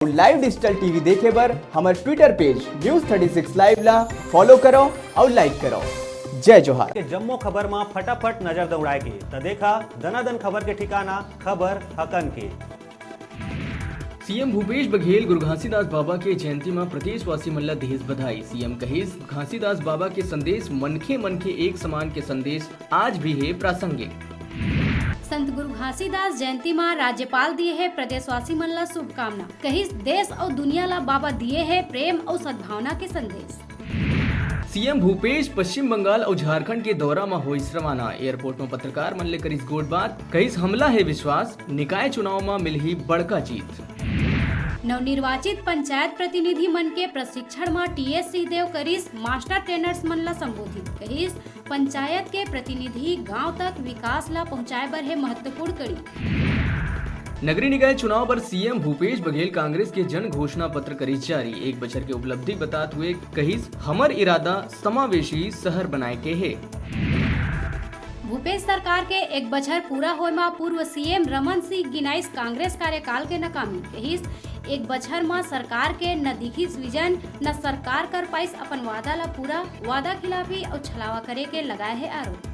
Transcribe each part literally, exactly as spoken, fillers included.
अउ live digital TV देखे बर हमर Twitter page News thirty six Live ला follow करो अउ like करो। जय जोहार। के जम्मो खबर म फटाफट नजर दौड़ाए के, त देखा दनादन खबर के ठिकाना, खबर हकन के। सीएम भूपेश बघेल गुरु घासीदास बाबा के जयंती म प्रदेशवासी मन ल दिहिस बधाई। सीएम कहिस, घासीदास बाबा के संदेश मनखे मन के एक समान के संदेश आज भी हे प्रासंगिक। संत गुरु घासीदास जयंती म राज्यपाल दिए हे प्रदेशवासी मन ल शुभकामना। कहिस, देश अउ दुनिया ल बाबा दिए हे प्रेम अउ सद्भावना के संदेश। सीएम भूपेश पश्चिम बंगाल अउ झारखंड के दौरा म होइस रवाना। एयरपोर्ट म पत्रकार मन ले करिस गोठबात। कहिस, हमला हे विश्वास, निकाय चुनाव म मिलही बड़का जीत। नवनिर्वाचित पंचायत प्रतिनिधि मन के प्रशिक्षण म टीएस सिंहदेव करिस मास्टर ट्रेनर्स मन ल संबोधित। कहिस, पंचायत के प्रतिनिधि गांव तक विकास ला पहुंचाए बर हे महत्वपूर्ण कड़ी। नगरीय निकाय चुनाव बर सीएम भूपेश बघेल कांग्रेस के जन घोषणा पत्र करिस जारी। एक बछर के उपलब्धि बतात हुए कहिस, हमर इरादा समावेशी शहर बनाए के हे। भूपेश सरकार के एक बछर पूरा होए म पूर्व सीएम रमन सिंह गिनाइस कांग्रेस कार्यकाल के नाकामी। कहिस, एक बछर म सरकार के न दिखिस विजन, न सरकार कर पाइस अपन वादा ला पूरा, वादा खिलाफी अउ छलावा करे के लगाए हे आरोप।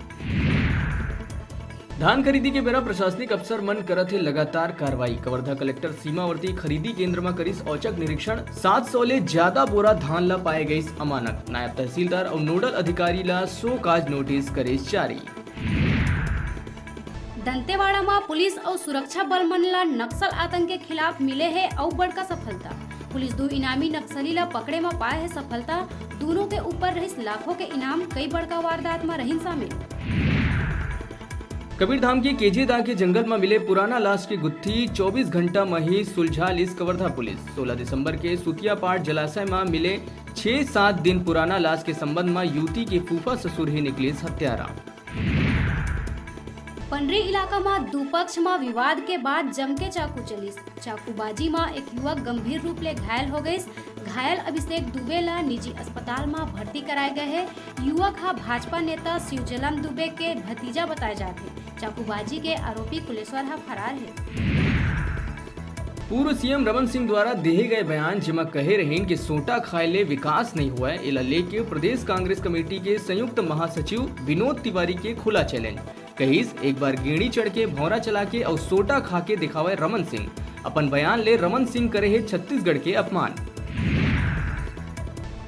धान खरीदी के बेरा प्रशासनिक अफसर मन करत हे लगातार कार्रवाई। कवर्धा कलेक्टर सीमावर्ती खरीदी केंद्र म करिस औचक निरीक्षण, सात सौ ले ज्यादा बोरा धान ला पाए गइस अमानक। नायब तहसीलदार अउ नोडल अधिकारी ला शो काज नोटिस करिस जारी। दंतेवाड़ा म पुलिस अउ सुरक्षा बल मन ला नक्सल आतंक के खिलाफ मिले हे अउ बड़का सफलता। पुलिस दू इनामी नक्सली ला पकड़े म पाए हे सफलता। दूनों के ऊपर रहिस लाखों के इनाम, कई बड़का वारदात म रहिन शामिल। कबीरधाम के केजेदा के जंगल म मिले पुराना लाश के गुत्थी चौबीस घंटा म ही सुलझा लिस कवर्धा पुलिस। सोलह दिसंबर के सुतिया पाट जलाशय म मिले छह सात दिन पुराना लाश के संबंध म युवती के फूफा ससुर ही निकलिस हत्यारा। पंडरी इलाका म दू पक्ष म विवाद के बाद जमके चाकू चलिस। चाकूबाजी म एक युवक गंभीर रूप ले घायल हो गइस। घायल अभिषेक दुबे ला निजी अस्पताल म भर्ती कराए गए हे। युवक ह भाजपा नेता शिवजलम दुबे के भतीजा बताए जात हे। चाकूबाजी के आरोपी कुलेश्वर ह फरार हे। पूर्व सीएम रमन सिंह द्वारा देहे गए बयान, जेमा कहे रहिन कि सोटा खाए ले विकास नहीं हुआ है, एला लेके प्रदेश कांग्रेस कमेटी के संयुक्त महासचिव विनोद तिवारी के खुला चैलेंज। कहिस, एक बार गेड़ी चढ़ के, भौंरा चला के अउ सोटा खा के दिखावे रमन सिंह। अपन बयान ले रमन सिंह करे हे छत्तीसगढ़ के अपमान।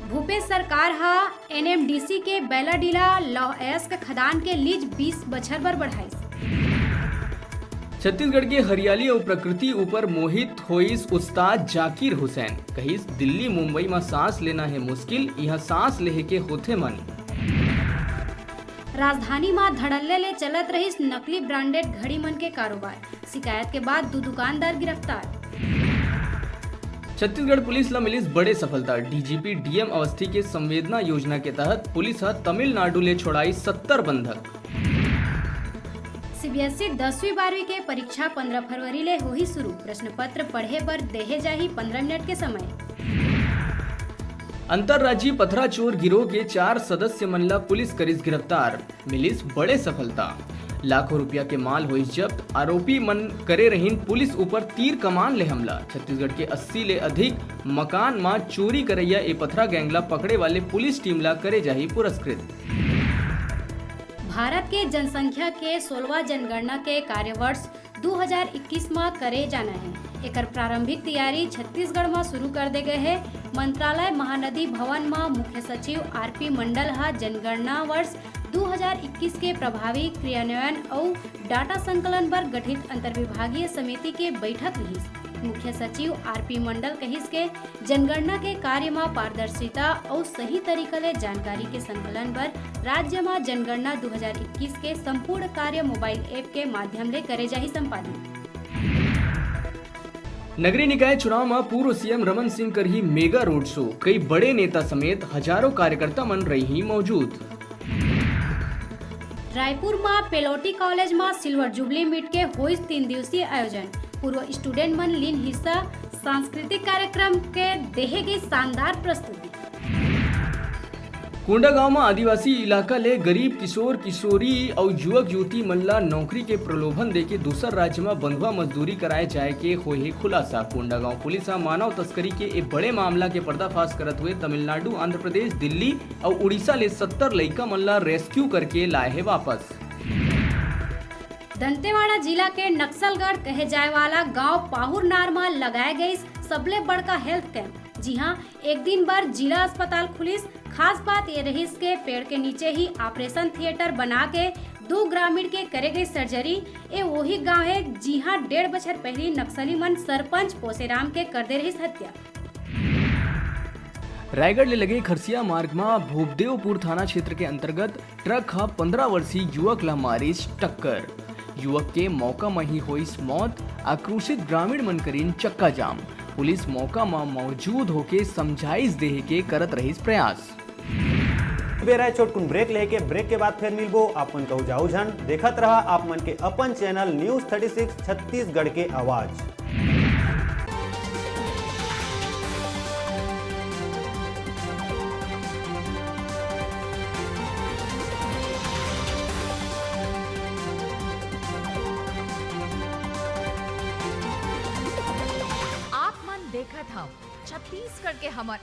भूपेश सरकार ह एनएमडीसी के बैलाडीला लौहअयस्क खदान के लीज बीस बछर बर बढ़ाइस। छत्तीसगढ़ के हरियाली अउ प्रकृति ऊपर मोहित होइस उस्ताद जाकिर हुसैन। कहिस, दिल्ली मुंबई म सांस लेना हे मुश्किल, इहां सांस लेहे के होथे मन। राजधानी म धड़ल्ले ले चलत रहिस नकली ब्रांडेड घड़ी मन के कारोबार। शिकायत के बाद दू दुकानदार गिरफ्तार। छत्तीसगढ़ पुलिस ल मिलिस बड़े सफलता। डीजीपी डीएम अवस्थी के संवेदना योजना के तहत पुलिस ह तमिलनाडु ले छोड़ाई सत्तर बंधक। सीबीएसई दसवीं बारहवीं के परीक्षा पंद्रह फरवरी ले होही शुरू। प्रश्न पत्र पढ़े बर देहे जाही पंद्रह मिनट के समय। अंतर्राज्यीय पथरा चोर गिरोह के चार सदस्य मन ल पुलिस करिस गिरफ्तार। मिलिस बड़े सफलता। लाखों रुपया के माल होइस जब्त। आरोपी मन करे रहिन पुलिस ऊपर तीर कमान ले हमला। छत्तीसगढ़ के अस्सी ले अधिक मकान म चोरी करैया ए पथरा गैंग ला पकड़े वाले पुलिस टीम ला करे जाही पुरस्कृत। भारत के जनसंख्या के सोलहवाँ जनगणना के कार्यवर्ष दू हजार इक्कीस म करे जाना हे। एकर प्रारंभिक तैयारी छत्तीसगढ़ म शुरू कर दे गए हे। मंत्रालय महानदी भवन म मुख्य सचिव आरपी मंडल ह जनगणना वर्ष दू हजार इक्कीस के प्रभावी क्रियान्वयन अउ डाटा संकलन बर गठित अंतर्विभागीय समिति के बैठक रिहिस। मुख्य सचिव आरपी मंडल कहिस के जनगणना के कार्य म पारदर्शिता अउ सही तरीका ले जानकारी के संकलन बर राज्य म जनगणना दू हजार इक्कीस के संपूर्ण कार्य मोबाइल ऐप के माध्यम ले करे जाही संपादित। नगरीय निकाय चुनाव म पूर्व सीएम रमन सिंह करही मेगा रोड शो, कई बड़े नेता समेत हजारों कार्यकर्ता मन रही मौजूद। रायपुर म पेलोटी कॉलेज म सिल्वर जुबली मीट के होइस तीन दिवसीय आयोजन। पूर्व स्टूडेंट मन लीन हिस्सा। सांस्कृतिक कार्यक्रम के देहे गई शानदार प्रस्तुति। कोंडागांव म आदिवासी इलाका ले गरीब किशोर किशोरी अउ युवक युवती मन ला नौकरी के प्रलोभन देके दूसर राज्य म बंधुआ मजदूरी कराए जाए के होए हे खुलासा। कोंडागांव पुलिस ह मानव तस्करी के ए बड़े मामला के पर्दाफाश करत हुए तमिलनाडु, आंध्र प्रदेश, दिल्ली अउ उड़ीसा ले सत्तर लइका मन ला रेस्क्यू करके लाए हे वापस। दंतेवाड़ा जिला के नक्सलगढ़ कहे जाए वाला गांव पाहुरनार म लगाए गइस सबले बड़का हेल्थ कैंप। जी हां, एक दिन बर जिला अस्पताल खुलिस। खास बात ये रहिस के पेड़ के नीचे ही ऑपरेशन थिएटर बना के दू ग्रामीण के करे गई सर्जरी। ए वही गांव हे, जिहां डेढ़ बछर पहिली नक्सली मन सरपंच पोसेराम के कर दे रहिस हत्या। रायगढ़ ले लगे खरसिया मार्ग म भूपदेवपुर थाना क्षेत्र के अंतर्गत ट्रक ह पंद्रह वर्षीय युवक ला मारिस टक्कर। युवक के मौका म ही होइस मौत। आक्रोशित ग्रामीण मन करिन चक्का जाम। पुलिस मौका म मौजूद होके समझाइश देहे के करत रहिस प्रयास। बेरा हे छोटकुन ब्रेक लेके, ब्रेक के बाद फिर मिलबो। आप मन कहू जाऊ झन, देखत रहा आप मन के अपन channel news thirty six Chhattisgarh के आवाज। आप मन देखत हव छत्तीसगढ़ के हमर